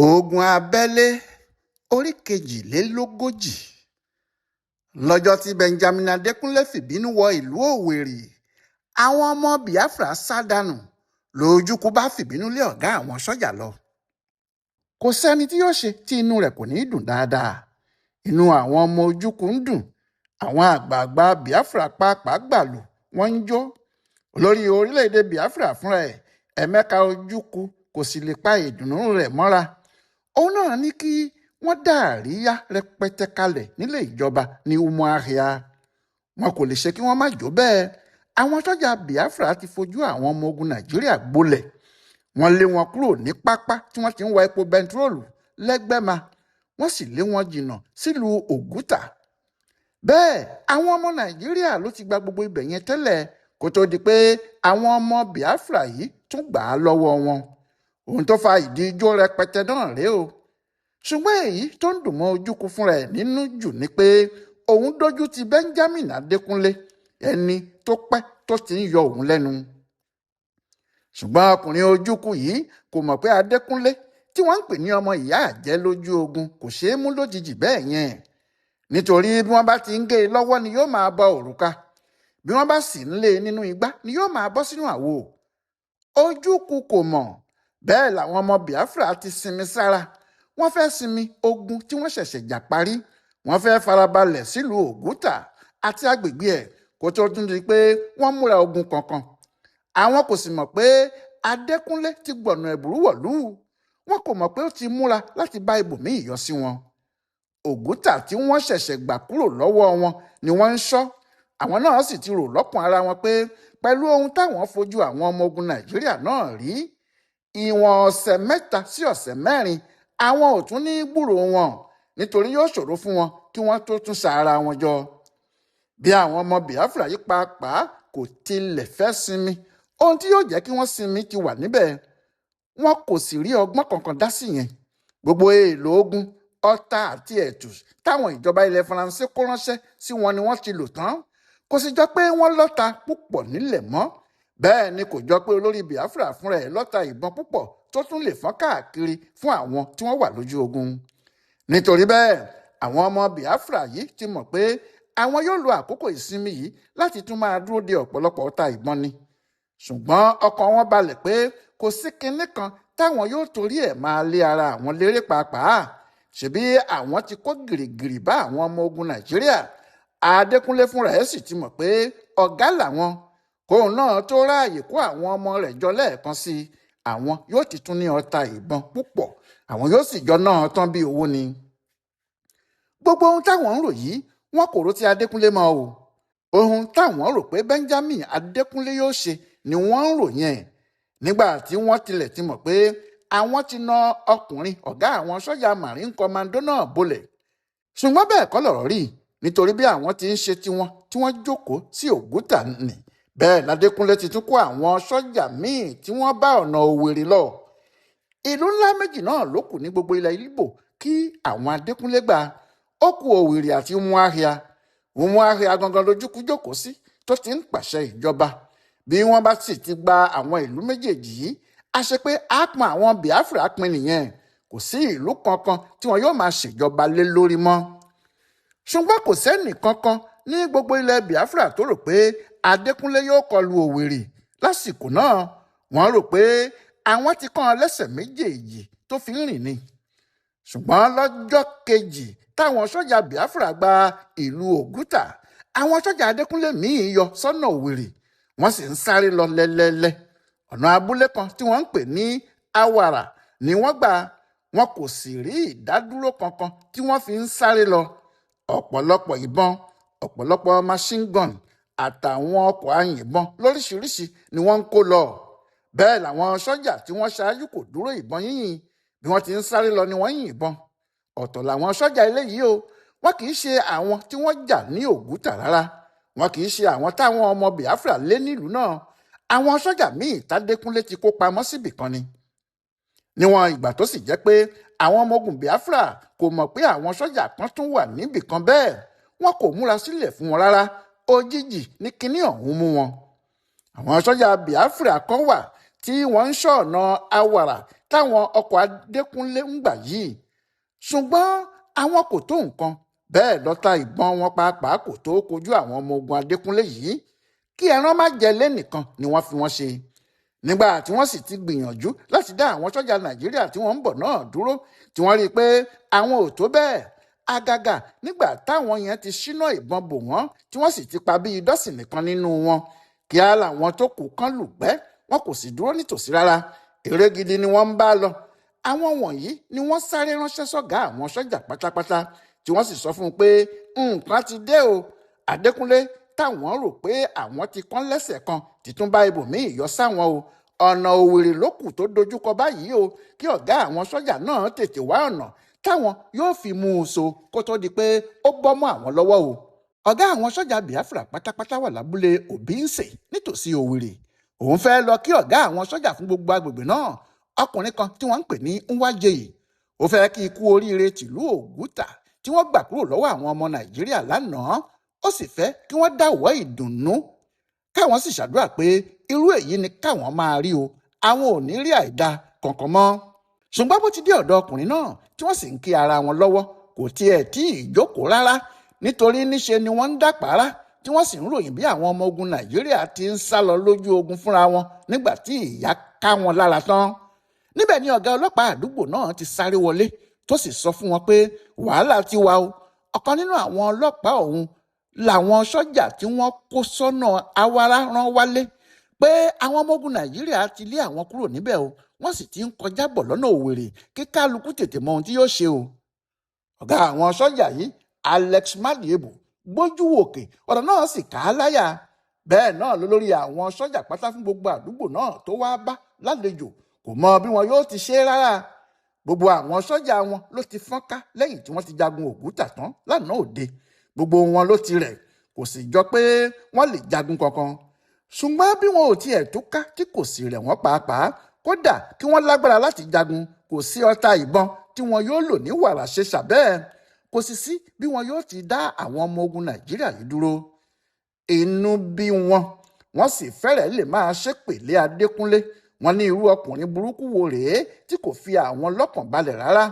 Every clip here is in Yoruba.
Ogun abẹ́lé orí 42. Lọ́jọ́ tí Benjamin Adékúnlé fìbínú wọ ìlú Owerri, àwọn ọmọ Biafra sá dànù lójúkú bá fìbínú lé ọ̀gá àwọn sójà lọ. Kò sẹ́ni tí yóò ṣe tí inú rẹ̀ kò ní í dùn dáadáa. Inú àwọn ọmọ Ojukwu ń dùn, àwọn àgbààgbà Biafra pàápàá gbàlù, wọ́n ń jó. Olórí orílẹ̀-èdè Biafra fúnra ẹ̀, Emeka Ojukwu, kò sì lè pa ìdùnnú rẹ̀ mọ́ra. Òun náà ní kí wọ́n dá àríyá rẹpẹtẹ kalẹ̀ nílé ìjọba ní Umuahia. Wọn kò lè ṣe kí wọ́n má jó bẹ́ẹ̀. Àwọn sọ́jà Biafra ti fojú àwọn ọmọ ogun Nàìjíríà gbolẹ̀. Wọ́n lé wọn kúrò ní pápá tí wọ́n ti ń wa epo bẹntiróòlù lẹ́gbẹ́ma, wọ́n sì lé wọn jìnnà sílùú Ògútà. Bẹ́ẹ̀ àwọn ọmọ Nàìjíríà ló ti gba gbogbo ibẹ̀ yẹn tẹ́lẹ̀ kó tó di pé àwọn ọmọ Biafra yìí tún gbà á lọ́wọ́ wọn. Ohun tó fa ìdí ijó rẹpẹtẹ náà rèé o. Ṣùgbọ́n èyí tó ń dùn mọ́ Ojukwu fúnra ẹ̀ nínú jù ni pé òun dójú ti Benjamin Adékúnlé, ẹni tó pẹ́ tó ti ń yọ òun lẹ́nu. Ṣùgbọ́n ọkùnrin Ojukwu yìí kò mọ̀ pé Adékúnlé tí wọ́n ń pè ní ọmọ ìyá àjẹ́ lójú ogun kò ṣeé mú lójijì bẹ́ẹ̀ yẹn. Nítorí bí wọ́n bá ti ń gé e lọ́wọ́ ni yóò máa bọ òrùka, bí wọ́n bá sì ń lé e nínú igbá ni yóò máa bọ́ sínú àwo. Ojukwu kò mọ̀ bẹ́ẹ̀ làwọn ọmọ Biafra ti sinmi sára. Wọ́n fẹ́ sinmi ogun tí wọ́n ṣẹ̀ṣẹ̀ jà parí. Wọ́n fẹ́ farabalẹ̀ sílùú Ògútà àti agbègbè ẹ̀ kó tó tún di pé wọ́n múra ogun kankan. Àwọn kò sì mọ̀ pé Adékúnlé ti gbọ̀nà ẹ̀bùrú wọ̀lú. Wọn kò mọ̀ pé ó ti múra láti bá ibòmíì yọ sí wọn. Ògútà tí wọ́n ṣẹ̀ṣẹ̀ gbà kúrò lọ́wọ́ wọn ni wọ́n ń ṣọ́. Àwọn náà sì ti rò lọ́kàn ara wọn pé pẹ̀lú ohun táwọn fojú àwọn ọmọ ogun Nàìjíríà náà rí, ìwọ̀n ọ̀sẹ̀ 3 sí ọ̀sẹ̀ 4 àwọn ò tún ní gbúròó wọn, nítorí yóò ṣòro fún wọn kí wọ́n tó tún sa ara wọn jọ. Bí àwọn ọmọ Biafra yìí pàápàá kò tilẹ̀ fẹ́ sinmi, ohun tí yóò jẹ́ kí wọ́n sinmi ti wà níbẹ̀. Wọn kò sì rí ọgbọ́n kankan dá sí yẹn. Gbogbo èèlò ogun, ọta àti ẹ̀tù táwọn ìjọba ilẹ̀ Faransé kó ránṣẹ́ sí wọn ni wọ́n ti lò tán. Kò sì jọ pé wọ́n lọ́ta púpọ̀ nílẹ̀ mọ́. Bẹ́ẹ̀ ni kò jọ pé olórí Biafra fúnra ẹ̀ lọ́ta ìbọn púpọ̀ tó tún lè fọ́n káàkiri fún àwọn tí wọ́n wà lójú ogun. Nítorí bẹ́ẹ̀, àwọn ọmọ Biafra yìí ti mọ̀ pé àwọn yóò lo àkókò ìsinmi yìí láti tún máa dúró de ọ̀pọ̀lọpọ̀ ọta ìbọn ni. Ṣùgbọ́n ọkàn wọn balẹ̀ pé kò sí kinní kan táwọn yóò torí ẹ̀ máa lé ara àwọn léré pàápàá. Ṣebí àwọn ti kó gìrìgìrì bá àwọn ọmọ ogun Nàìjíríà. Adékúnlé fúnra ẹ̀ sì ti mọ̀ pé ọ̀gá làwọn. Kóun náà tó ráàyè kó àwọn ọmọ rẹ̀ jọ lẹ́ẹ̀kan sí i, àwọn yóò ti tún ní ọta ìbọn púpọ̀, àwọn yóò sì jọ náà tán bí owó ni. Gbogbo ohun táwọn ń rò yìí, wọn kò rò ti Adékúnlé mọ́ o. Ohun táwọn rò pé Benjamin Adékúnlé yóò ṣe ni wọ́n ń rò yẹn. Nígbà tí wọ́n tilẹ̀ ti mọ̀ pé àwọn ti na ọkùnrin ọ̀gá àwọn sọ́jà Marine Commando náà bolẹ̀. Ṣùgbọ́n bẹ́ẹ̀ kọ́ lọ̀rọ̀ rí, nítorí bí àwọn ti ń ṣe tiwọn tí wọ́n jókòó sí Ògútà nì. Bẹ́ẹ̀ ládékúnlé ti tún kó àwọn sọ́jà míì tí wọ́n bá ọ̀nà Òwèrì lọ. Ìlú ńlá méjì náà ló kù ní gbogbo ilẹ̀ Ìgbò kí àwọn Adékúnlé gbà. Ó kù Òwèrì àti Umuahia. Umuahia gangan lójúkú jókòó sí tó ti ń pàṣẹ ìjọba. Bí wọ́n bá sì ti gba àwọn ìlú méjèèjì yìí, a ṣe pé á pọn àwọn Biafra pin nìyẹn. Kò sí ìlú kankan tí wọn yóò máa ṣèjọba lé lórí mọ́. Ṣùgbọ́n kò sẹ́nì kankan ní gbogbo ilẹ̀ Biafra tó rò pé Adékúnlé yóò kọlu Òwèrì lásìkò náà. Wọ́n rò pé àwọn ti kàn án lẹ́sẹ̀ méjèèjì tó fi ń rìn ni. Ṣùgbọ́n lọ́jọ́ kejì táwọn sọ́jà Biafra gba ìlú Ògútà, àwọn sọ́jà Adékúnlé míì yọ sọ́nà Òwèrì, wọ́n sì ń sáré lọ lẹ́lẹ́lẹ́. Ọ̀nà abúlé kan tí wọ́n ń pè ní Awara ni wọ́n gbà. Wọn kò sì rí ìdádúró kankan tí wọ́n fi ń sáré lọ. Ọ̀pọ̀lọpọ̀ ìbọn, ọ̀pọ̀lọpọ̀ machine gun àtàwọn ọkọ̀ ayìnbọn lóríṣiríṣi ni wọ́n ń kó lọ. Bẹ́ẹ̀ làwọn sọ́jà tí wọ́n ṣáájú kò dúró ìbọn yínyìn. Bí wọ́n ti ń sáré lọ ni wọ́n ń yìnbọn. Ọ̀tọ̀ làwọn sọ́jà eléyìí o. Wọn kì í ṣe àwọn tí wọ́n jà ní Ògútà rárá. Wọn kì í ṣe àwọn táwọn ọmọ Biafra lé nílùú náà. Àwọn sọ́jà míì tádékúnlé ti kó pamọ́ síbì kan ni. Níwọ̀n ìgbà tó sì jẹ́ pé àwọn ọmọ ogun Biafra kò mọ̀ pé àwọn sọ́jà kan tún wà níbì kan bẹ́ẹ̀, wọn kò múra sílẹ̀ fún wọn rárá. Òjijì ní kinní ọ̀hún mú wọn. Àwọn sọ́jà Biafra kan wà tí wọ́n ń ṣọ́ ọ̀nà Awara táwọn ọkọ̀ Adékúnlé ń gbà yìí, ṣùgbọ́n àwọn kò tó nǹkan. Bẹ́ẹ̀ lọ́ta ìbọn wọn pàápàá kò tó kojú àwọn ọmọ ogun Adékúnlé yìí. Kí ẹran má jẹ lẹ́nìkan ni wọ́n fi wọ́n ṣe. Nígbà tí wọ́n sì ti gbìyànjú láti dá àwọn sọ́jà Nàìjíríà tí wọ́n ń bọ̀ náà dúró, tí wọ́n rí i pé àwọn ò tó bẹ́ẹ̀, àgàgà nígbà táwọn yẹn ti ṣínà ìbọn bò wọ́n, tí wọ́n sì ti pa bíi dọ́sìn nìkan nínú wọn, kíá làwọn tó kù kán lùgbẹ́, wọn kò sì dúró nítòsí rárá. Eré gidi ni wọ́n ń bá lọ. Àwọn wọ̀nyí ni wọ́n sáré ránṣẹ́ sọ́gá àwọn sọ́jà pátápátá, tí wọ́n sì sọ fún un pé nǹkan ti dé o. Adékúnlé táwọn rò pé àwọn ti kán lẹ́sẹ̀ kan ti tún bá ibòmíì yọ sáwọn o. Ọ̀nà Òwèrè ló kù tó dojúkọ báyìí o, kí ọ̀gá àwọn sọ́jà náà tètè wá ọ̀nà táwọn yóò fi mú un so kó tó di pé ó bọ́ mọ́ àwọn lọ́wọ́ o. Ọ̀gá àwọn sọ́jà Biafra pátápátá wà lábúlé Obinse nítòsí Òwèrè. Òun fẹ́ lọ kí ọ̀gá àwọn sọ́jà fún gbogbo agbègbè náà, ọkùnrin kan tí wọ́n ń pè ní Nwajeyi. Ó fẹ́ kí ikú oríire tìlú Ògútà tí wọ́n gbà kúrò lọ́wọ́ àwọn ọmọ Nàìjíríà lánàá. Ó sì fẹ́ kí wọ́n dáwọ́ ìdùnnú, káwọn sì ṣàdúrà pé irú èyí ni káwọn máa rí o, àwọn ò ní rí àìda kankan mọ́. Ṣùgbọ́n bó ti dé ọ̀dọ̀ ọkùnrin náà tí wọ́n sì ń kí ara wọn lọ́wọ́, kò tiẹ̀ tí ì jókòó rárá, nítorí níṣe ni wọ́n ń dàpárá tí wọ́n sì ń ròyìn bí àwọn ọmọ ogun Nàìjíríà ti ń sá lọ lójú ogun fúnra wọn nígbà tí ìyà ká wọn lára tán. Níbẹ̀ ni ọ̀gá ọlọ́pàá àdúgbò náà ti sáré wọlé, tó sì sọ fún wọn pé wàhálà ti wà o. Ọ̀kan nínú àwọn ọlọ́pàá ọ̀hún làwọn sọ́jà tí wọ́n kó sọ́nà Awara rán wálé pé àwọn ọmọ ogun Nàìjíríà ti lé àwọn kúrò níbẹ̀ o, wọ́n sì ti ń kọjá bọ̀ lọ́nà Òwèrè, kí kálukú tètè mọ ohun tí yóò ṣe o. Ọ̀gá àwọn sọ́jà yìí, Alex Madiebo, gbójú òkè, ọ̀rọ̀ náà sì ká á láyà. Bẹ́ẹ̀ náà lólórí àwọn sọ́jà pátá fún gbogbo àdúgbò náà tó wá bá lálejò kò mọ bí wọn yóò ti ṣe é rárá. Gbogbo àwọn sọ́jà wọn ló ti fọ́nká lẹ́yìn tí wọ́n ti jagun Ògútà tán lánàá òde. Gbogbo wọn ló ti rẹ̀, kò sì jọ pé wọ́n lè jagun kankan. Ṣùgbọ́n bí wọn ò tiẹ̀ túká tí kò sì rẹ̀ wọ́n pàápàá, kódà kí wọ́n lágbára láti jagun, kò sí ọta ìbọn tí wọn yóò lò ní wàrà ṣe ṣàbẹ́ẹ̀. Kò sì sí bí wọn yóò ti dá àwọn ọmọ ogun Nàìjíríà yìí dúró. Inú bí wọn, wọ́n sì fẹ́rẹ̀ẹ́ lè máa ṣépè lé Adékúnlé. Wọ́n ní irú ọkùnrin burúkú wo rèé tí kò fi àwọn lọ́kàn balẹ̀ rárá.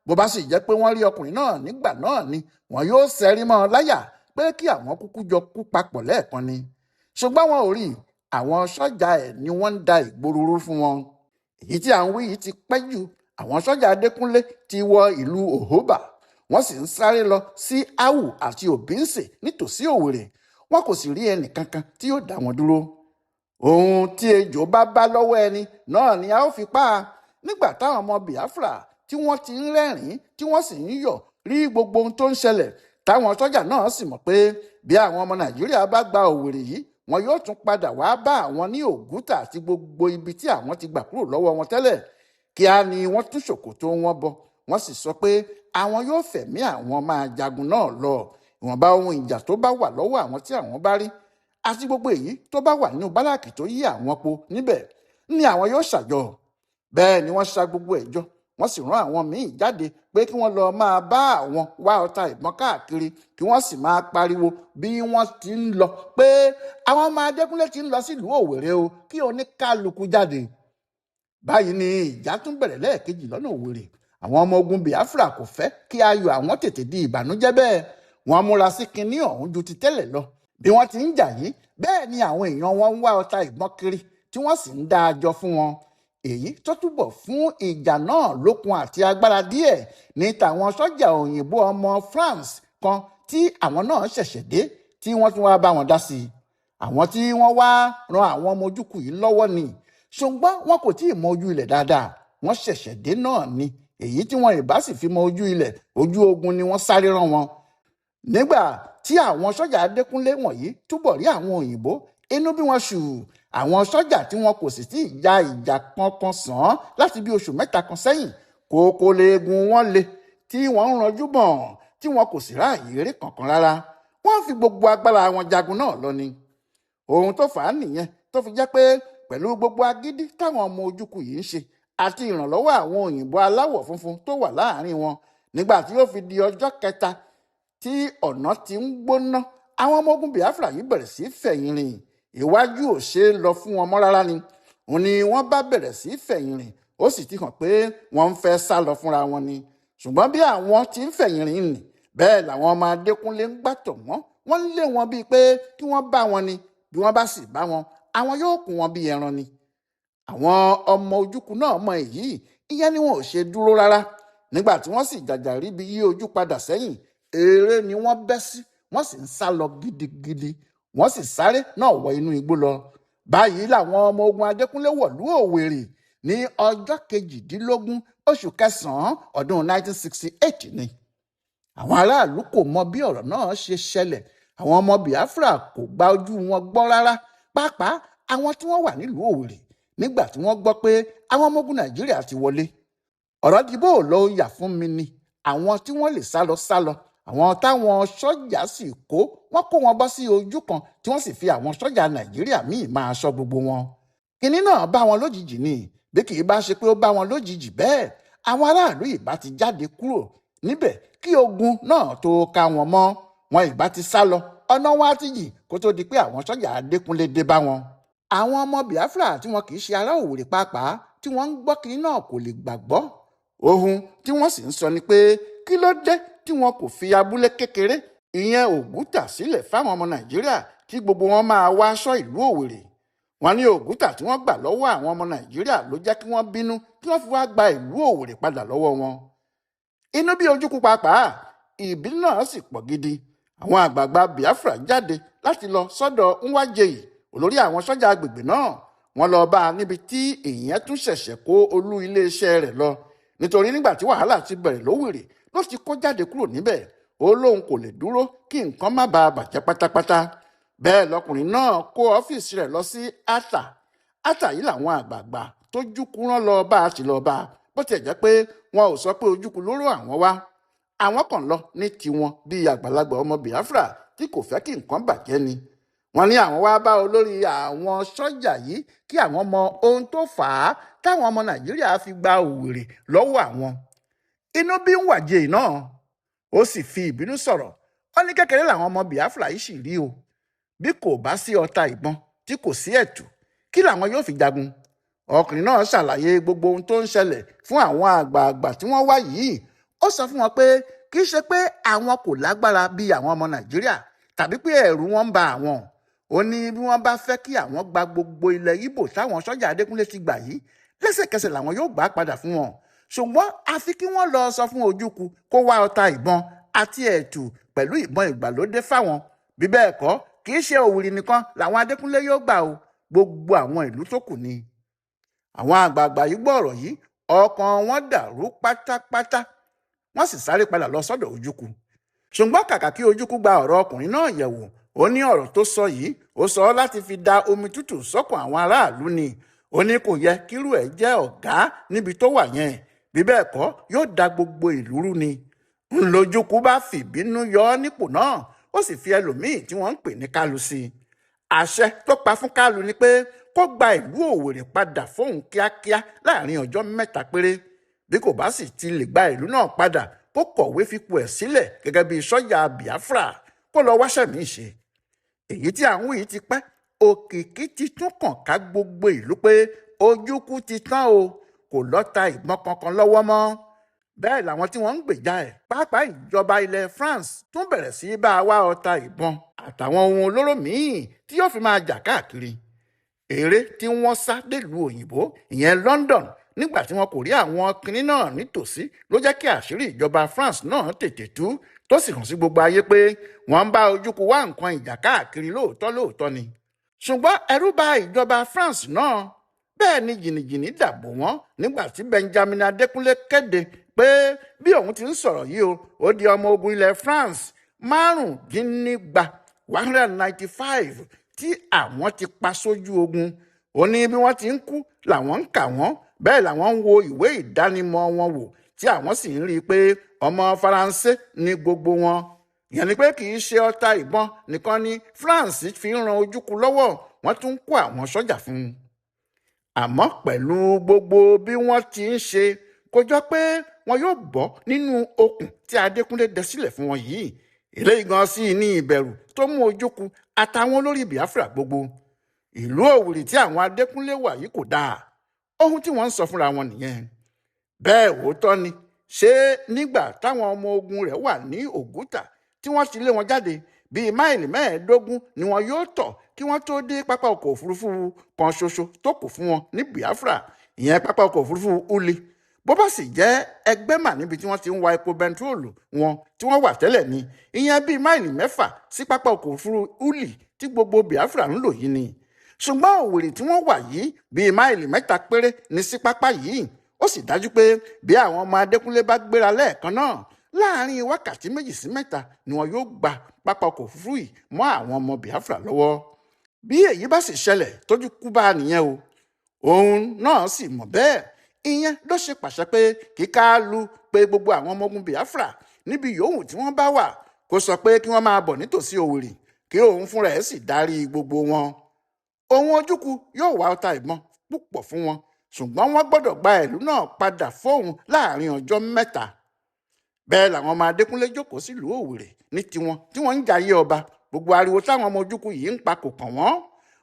Bó bá sì jẹ́ pé wọ́n rí ọkùnrin náà nígbà náà ni, wọn yóò ṣẹ́rí mọ́ ọ láyà pé kí àwọn kúkú jọ kú papọ̀ lẹ́ẹ̀kan ni. Ṣùgbọ́n wọn ò rí, àwọn sọ́jà ẹ̀ ni wọ́n ń da ìgboro rú fún wọn. Èyí tí à ń wí yìí ti pẹ́ jù. Àwọn sọ́jà Adékúnlé ti wọ ìlú Òhóbà, wọ́n sì ń sáré lọ sí Awu àti Obinse nítòsí Òwèrè. Wọn kò sì rí ẹnì kankan tí yóò dá wọn dúró. Ohun tí ejò bá bá lọ́wọ́ ẹni náà ni a ó fi pa á. Nígbà táwọn ọmọ Biafra tí wọ́n ti ń rẹ́rìn-ín tí wọ́n sì ń yọ̀ rí gbogbo ohun tó ń ṣẹlẹ̀, táwọn sọ́jà náà sì mọ̀ pé bí àwọn ọmọ Nàìjíríà bá gba Òwèrè yìí, wọn yóò tún padà wá bá àwọn ní Ògútà àti gbogbo ibi tí àwọn ti gbà kúrò lọ́wọ́ wọn tẹ́lẹ̀. Kíá ni wọ́n tún ṣòkòtò wọn bọ, wọ́n sì sọ pé àwọn yóò fẹ̀mí àwọn máa jagun náà lọ. Ìwọ̀nba ohun ìjà tó bá wà lọ́wọ́ àwọn tí àwọn bá rí àti gbogbo èyí tó bá wà nínú báláàkì tó yí àwọn po níbẹ̀ ni àwọn yóò ṣàjọ. Bẹ́ẹ̀ ni wọ́n ṣa gbogbo ẹ̀ jọ, wọ́n sì rán àwọn míì jáde pé kí wọ́n lọ máa bá àwọn wá ọta ìbọn káàkiri, kí wọ́n sì máa pariwo bí wọ́n ti ń lọ pé àwọn ọmọ Adékúnlé ti ń lọ sílùú Òwèrè o, kí oníkálukú jáde. Báyìí ni ìjà tún bẹ̀rẹ̀ lẹ́ẹ̀kejì lọ́nà Òwèrè. Àwọn ọmọ ogun Biafra kò fẹ́ kí ayọ̀ àwọn tètè di ìbànújẹ́ bẹ́ẹ̀. Wọ́n múra sí kinní ọ̀hún ju ti tẹ́lẹ̀ lọ. Bí wọ́n ti ń jà yìí, bẹ́ẹ̀ ni àwọn èèyàn wọn ń wá ọta ìbọn kiri tí wọ́n sì ń dá a jọ fún wọn. Èyí tó túbọ̀ fún ìjà náà lókun àti agbára díẹ̀ ní tàwọn sọ́jà òyìnbó ọmọ France kan tí àwọn náà ṣẹ̀ṣẹ̀ dé tí wọ́n tún wá bá wọn dá sí i. Àwọn tí wọ́n wá ran àwọn ọmọ ojúkù yìí lọ́wọ́ ni, ṣùgbọ́n wọn kò tí ì mọ ojú ilẹ̀ dáadáa. Wọ́n ṣẹ̀ṣẹ̀ dé náà ni. Èyí tí wọn ìbá sì fi mọ ojú ilẹ̀, ojú ogun ni wọ́n sáré rán wọn. Nígbà tí àwọn sọ́jà Adékúnlé wọ̀nyí túbọ̀ rí àwọn òyìnbó, inú bí wọn ṣù. Àwọn sọ́jà tí wọn kò sì tí ì ja ìjà kankan sàn án láti bí oṣù mẹ́ta kan sẹ́yìn, kókó léegun wọn le tí wọ́n ń ranjú bọ̀n, tí wọn kò sì ráàyè eré kankan rárá. Wọ́n fi gbogbo agbára wọn jagun náà lọ ni. Ohun tó fà á nìyẹn tó fi jẹ́ pé pẹ̀lú gbogbo agídí táwọn ọmọ ojúkù yìí ń ṣe àti ìrànlọ́wọ́ àwọn òyìnbó aláwọ̀ funfun tó wà láàrin wọn, nígbà tí ó fi di ọjọ́ kẹta tí ọ̀nà ti ń gbóná, àwọn ọmọ ogun Biafra yìí bẹ̀rẹ̀ sí fẹ̀yìn rìn. Iwájú ò ṣe é lọ fún wọn mọ́ rárá ni. Òun ni wọ́n bá bẹ̀rẹ̀ sí fẹ̀yìn rìn. Ó sì ti hàn pé wọ́n ń fẹ́ sá lọ fúnra wọn ni. Ṣùgbọ́n bí àwọn ti ń fẹ̀yìn rìn nì, bẹ́ẹ̀ làwọn ọmọ Adékúnlé ń gbàtọ̀ wọ́n. Wọ́n ń lé wọn bíi pé kí wọ́n bá wọn ni. Bí wọ́n bá sì bá wọn, àwọn yóò kún wọn bíi ẹran ni. Àwọn ọmọ Ojukwu náà mọ èyí, ìyẹn ni wọn ò ṣe dúró rárá. Nígbà tí wọ́n sì jàjà ríbi yí ojú padà sẹ́yìn, eré ni wọ́n bẹ́ sí, wọ́n sì ń sá lọ gidigidi. Wọ́n sì sáré náà wọ inú igbó lọ. Báyìí làwọn ọmọ ogun Adékúnlé wọ̀lú Òwèrì ní ọjọ́ 18 oṣù kẹsàn-án ọdún 1968 ni. Àwọn aráàlú kò mọ bí ọ̀rọ̀ náà ṣe ṣẹlẹ̀. Àwọn ọmọ Biafra kò gba ojú wọn gbọ́ rárá, pàápàá àwọn tí wọ́n wà nílùú Òwèrì nígbà tí wọ́n gbọ́ pé àwọn ọmọ ogun Nàìjíríà ti wọlé. Ọ̀rọ̀ dìbò ló yà fún mi ni. Àwọn tí wọ́n lè sá lọ sá lọ, àwọn táwọn sọ́jà sì kó, wọ́n kó wọn bọ́ sí ojú kan, tí wọ́n sì fi àwọn sọ́jà Nàìjíríà míì máa ṣọ́ gbogbo wọn. Kinní náà bá wọn lójijì ni. Bí kì í bá ṣe pé ó bá wọn lójijì bẹ́ẹ̀, àwọn aráàlú ìbá ti jáde kúrò níbẹ̀ kí ogun náà tó ká wọn mọ́. Wọn ìbá ti sá lọ, ọ̀nà wọn á ti jìn kó tó di pé àwọn sọ́jà Adékúnlé dé bá wọn. Àwọn ọmọ Biafra tí wọn kì í ṣe ará Òwèrè pàápàá tí wọ́n ń gbọ́ kinní náà kò lè gbàgbọ́. Ohun tí wọ́n sì ń sọ ni pé kí ló dé tí wọn kò fi abúlé kékeré ìyẹn Ògútà sílẹ̀ fáwọn ọmọ Nàìjíríà kí gbogbo wọn máa wá aṣọ ìlú Òwèrè. Wọ́n ní Ògútà tí wọ́n gbà lọ́wọ́ àwọn ọmọ Nàìjíríà ló jẹ́ kí wọ́n bínú kí wọ́n fi wá gba ìlú Òwèrè padà lọ́wọ́ wọn. Inú bí Ojukwu pàápàá, ìbínú náà sì pọ̀ gidi. Àwọn àgbààgbà Biafra jáde láti lọ sọ́dọ̀ Nwajeyi, olórí àwọn sọ́jà agbègbè náà. Wọ́n lọ bá a níbi tí ìyẹn tún ṣẹ̀ṣẹ̀ kó olú iléeṣẹ́ rẹ̀ lọ, nítorí nígbà tí wàhálà ti bẹ̀rẹ̀ lówìrì ló ti kó jáde kúrò níbẹ̀. Ó lóun kò lè dúró kí nǹkan má bàa bàjẹ́ pátápátá. Bẹ́ẹ̀ lọkùnrin náà kó ọ́fíìsì rẹ̀ lọ sí Ata. Ata yìí làwọn àgbààgbà tó júkú rán lọ bá a ti lọ bá a, bó tiẹ̀ jẹ́ pé wọn ò sọ pé Ojukwu ló rán àwọn wá. Àwọn kan lọ ní tiwọn bíi àgbàlagbà ọmọ Biafra tí kò fẹ́ kí nǹkan bàjẹ́ ni. Wọ́n ní àwọn wá bá olórí àwọn sọ́jà yìí kí àwọn mọ ohun tó fà á táwọn ọmọ Nàìjíríà fi gba Òwèrè lọ́wọ́ àwọn. Inú bí Nwajeyi náà, ó sì fi ìbínú sọ̀rọ̀. Ó ní kékeré làwọn ọmọ Biafra yìí sì rí o. Bí kò bá sí ọta ìbọn tí kò sí ẹ̀tù, kí làwọn yóò fi jagun? Ọkùnrin náà ṣàlàyé gbogbo ohun tó ń ṣẹlẹ̀ fún àwọn àgbààgbà tí wọ́n wá yìí. Ó sọ fún wọn pé kì í ṣe pé àwọn kò lágbára bíi àwọn ọmọ Nàìjíríà tàbí pé ẹ̀rù wọn ń ba àwọn. Ó ní bí wọ́n bá fẹ́ kí àwọn gba gbogbo ilẹ̀ Ìgbò táwọn sọ́jà Adékúnlé ti gbà yìí, lẹ́sẹ̀kẹsẹ̀ làwọn yóò gbà padà fún wọn. Ṣùgbọ́n àfi kí wọ́n lọ sọ fún Ojukwu kó wá ọta ìbọn àti ẹ̀tù pẹ̀lú ìbọn ìgbàlódé fáwọn. Bí bẹ́ẹ̀ kọ́, kì í ṣe Òwìrì nìkan làwọn Adékúnlé yóò gbà o, gbogbo àwọn ìlú tó kù ni. Àwọn àgbààgbà yìí gbọ́ ọ̀rọ̀ yìí, ọkàn wọn dàrú pátápátá. Wọ́n sì sáré padà lọ sọ́dọ̀ Ojukwu. Ṣùgbọ́n kàkà kí Ojukwu gba ọ̀rọ̀ ọkùnrin náà yẹ̀wò, ó ní ọ̀rọ̀ tó sọ yìí, ó sọ ọ́ láti fi da omi tútù sọ́kàn àwọn aráàlú ni. Ó ní kò yẹ kírú ẹ̀ jẹ́ ọ̀gá níbi tó wà yẹn. Bí bẹ́ẹ̀ kọ́, yóò da gbogbo ìlú rú ni. Ńlójúkú bá fìbínú yọ ọ́ nípò náà, ó sì fi ẹlòmíì tí wọ́n ń pè ní Kálù sí i. Àṣẹ tó pa fún Kálù ni pé kó gba ìlú Òwèrè padà fóun kíákíá láàrin ọjọ́ 3 péré. Bí kò bá sì ti lè gba ìlú náà padà, kó kọ̀wé fipò ẹ̀ sílẹ̀ gẹ́gẹ́ bí sọ́jà Biafra, kó lọ wáṣẹ́ míì ṣe. Èyí tí à ń wí yìí ti pẹ́, òkìkí ti tún kàn ká gbogbo ìlú pé Ojukwu ti tán o, kò lọ́ta ìbọn kankan lọ́wọ́ mọ́. Bẹ́ẹ̀ làwọn tí wọ́n ń gbèjà ẹ̀, pàápàá ìjọba ilẹ̀ France tún bẹ̀rẹ̀ sí í bá a wá ọta ìbọn àtàwọn ohun olóró míì tí yóò fi máa jà káàkiri. Eré tí wọ́n sá délùú òyìnbó ìyẹn London nígbà tí wọn kò rí àwọn kinní náà nítòsí ló jẹ́ kí àṣírí ìjọba France náà tètè tú, tó sì hàn sí gbogbo ayé pé wọ́n ń bá Ojukwu wá nǹkan ìjà káàkiri lóòótọ́ lóòótọ́ ni. Ṣùgbọ́n ẹ̀rù bà ìjọba France náà. Bẹ́ẹ̀ ni jìnnìjìnnì dàbò wọ́n nígbà tí Benjamin Adékúnlé kéde pé bí òun ti ń sọ̀rọ̀ yìí o, ó di ọmọ ogun ilẹ̀ France 295, 195 tí àwọn ti pa sójú ogun. Ó ní bí wọ́n ti ń kú làwọn ń kà wọ́n, bẹ́ẹ̀ làwọn ń wo ìwé ìdánimọ̀ wọn wò, tí àwọn sì ń rí i pé ọmọ Faransé ni gbogbo wọn. Ìyẹn ni pé kì í ṣe ọta ìbọn nìkan ni France fi ń ran Ojukwu lọ́wọ́, wọ́n tún ń kó àwọn sọ́jà fún un. Àmọ́ pẹ̀lú gbogbo bí wọ́n ti ń ṣe, kò jọ pé wọn yóò bọ́ nínú okùn tí Adékúnlé dẹ sílẹ̀ fún wọn yìí. Eléyìí gan sí ní ìbẹ̀rù tó mú Ojukwu àtàwọn olórí Biafra gbogbo. Ìlú Òwìrì tí àwọn Adékúnlé wà yìí kò dáa. Ohun tí wọ́n ń sọ fúnra wọn nìyẹn. Bẹ́ẹ̀ òótọ́ ni, ṣé nígbà táwọn ọmọ ogun rẹ̀ wà ní Ògútà tí wọ́n ti lé wọn jáde, bíi máìlì 25 ni wọn yóò tọ̀ kí wọ́n tó dé pápá ọkọ̀ òfurufú kan ṣoṣo tó kù fún wọn ní Biafra, ìyẹn pápá ọkọ̀ òfurufú Uli. Bó bá sì jẹ́ Ẹgbẹ́mà níbi tí wọ́n ti ń wa epo bẹntiróòlù wọn tí wọ́n wà tẹ́lẹ̀ ni, ìyẹn bíi máìlì 6 sí pápá ọkọ̀ òfurufú Uli tí gbogbo Biafra ń lò yìí ni. Ṣùgbọ́n Òwèrì tí wọ́n wà yìí bíi máìlì 3 péré ní sí pápá yìí. Ó sì dájú pé bí àwọn ọmọ Adékúnlé bá gbéra lẹ́ẹ̀kan náà, láàrin wákàtí 2 sí 3 ni wọn yóò gba pápá ọkọ̀ òfurufú yìí mọ́ àwọn ọmọ Biafra lọ́wọ́. Bí èyí bá sì ṣẹlẹ̀, tójú kú bá a nìyẹn o. Òun náà sì mọ̀ bẹ́ẹ̀. Ìyẹn ló ṣe pàṣẹ pé kí Kálù pé gbogbo àwọn ọmọ ogun Biafra níbi yòówù tí wọ́n bá wà, kó sọ pé kí wọ́n máa bọ̀ nítòsí Òwèrì, kí òun fúnra ẹ̀ sì darí gbogbo wọn. Òun Ojukwu yóò wá ọta ìbọn púpọ̀ fún wọn, ṣùgbọ́n wọ́n gbọ́dọ̀ gba ìlú náà padà fóun láàrin ọjọ́ 3. Bẹ́ẹ̀ làwọn ọmọ Adékúnlé jókòó sílùú Òwèrì ní tiwọn tí wọ́n ń jayé ọba. Gbogbo ariwo táwọn ọmọ Ojukwu yìí ń pa kò kàn wọ́n.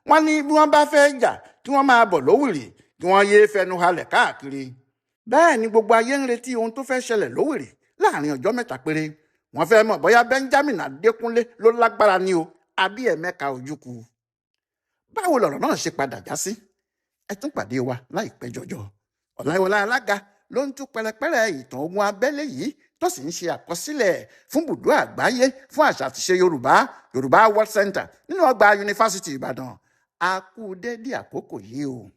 Wọ́n ní bí wọ́n bá fẹ́ jà, kí wọ́n máa bọ̀ lówìrì, kí wọ́n yéé fẹnu halẹ̀ káàkiri. Bẹ́ẹ̀ ni gbogbo ayé ń retí ohun tó fẹ́ ṣẹlẹ̀ lówìrì láàrin ọjọ́ 3 péré. Wọ́n fẹ́ mọ̀ bóyá Benjamin Adékúnlé ló lágbára ni o, àbí Emeka Ojukwu. Báwo lọ̀rọ̀ náà ṣe padà já sí? Ẹ tún pàdé wa láìpẹ́ jọjọ. Ọláyíwọlá Alága ló ń tú pẹrẹpẹrẹ ìtàn ogun abẹ́lé yìí, tó sì ń ṣe àkọsílẹ̀ fún bùdó àgbáyé fún àṣà àtiṣe Yorùbá, Yorùbá World Center, nínú ọgbà Yunifásitì Ìbàdàn. A kú dédé àkókò yìí o.